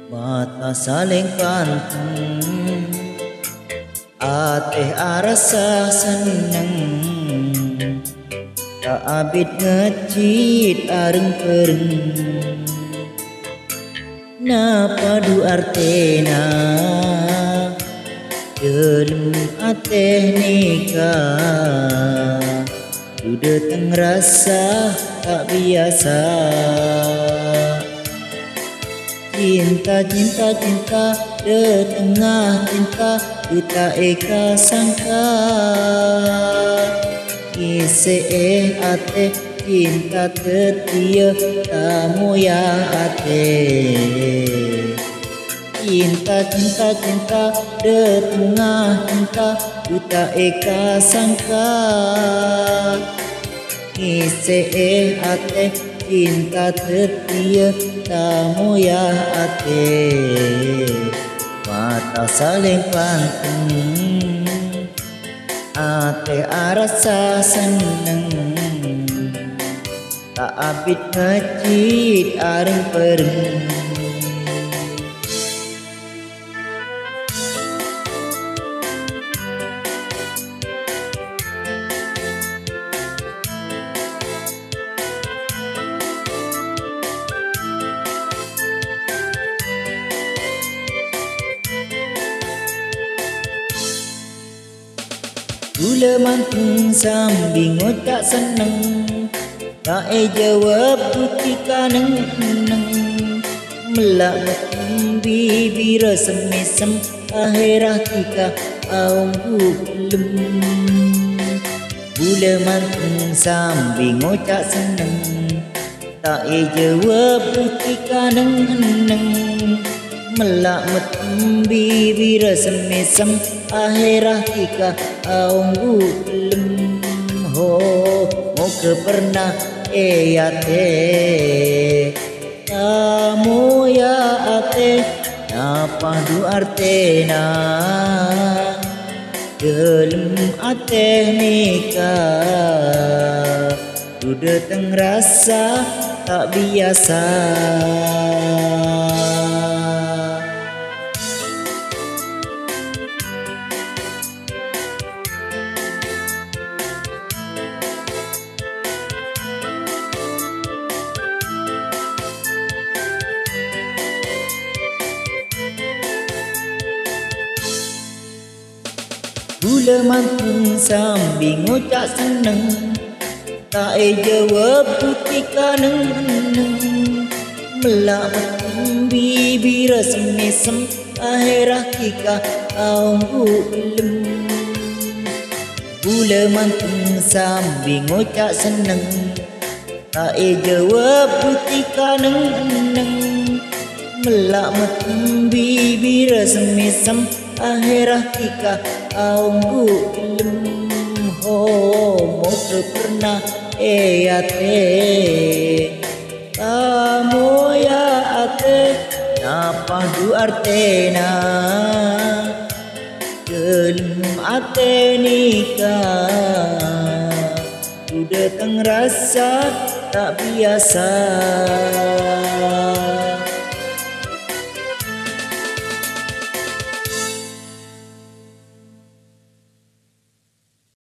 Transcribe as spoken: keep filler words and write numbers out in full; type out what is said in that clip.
Mata salèng panteng, atè arassa senneng, ta' abit ngajhit areng-bhâreng. Napa dhu artèna dhâlem atè nèka? Dhu dhâteng rassa ta' biyasa. Cinta, cinta, cinta, dhâtengnga cinta, dhu ta' èkasangka. Ngèssè'è atè, cinta dhâddhiyâ ta' moya atè. Cinta, cinta, cinta, dhâtengnga cinta, dhu ta' èkasangka. Ngèssè'è atè, cinta dhâddhiyâ ta' moya atè. Mata salèng panteng, atè arassa senneng, ta' abit ngajhit areng-bhâreng. Ghulâ manteng sambi ngoca' senneng, ta' èjâwâb budi kaneng-enneng. Mella' mettembhi bibirra sem-mèsem, ahèrra dhika aongghu bellem. Ghulâ manteng sambi ngoca' senneng, ta' èjâwâb budi kaneng-enneng. Mella' mettembhi bibirra sem-mèsem, ahèrra dhika aongghu bellem. Ho, mogâ perna è atè, ta' moya atè, napa dhu artèna dhâlem atè nèka? Dhu dhâteng rassa ta' biyasa. Ghulâ manteng sambi ngoca' senneng, ta' èjâwâb budi kaneng-enneng. Mella' mettembhi bibirra sem-mèsem, ahèrra dhika aongghu bellem. Ghulâ manteng sambi ngoca' senneng, ta' èjâwâb budi kaneng-enneng. Mella' mettembhi bibirra sem-mèsem, ahèrra dhika aongghu bellem. Ho, mogâ perna è atè, ta' moya atè, napa dhu artèna dhâlem atè nèka? Dhu dhâteng rassa ta' biyasa.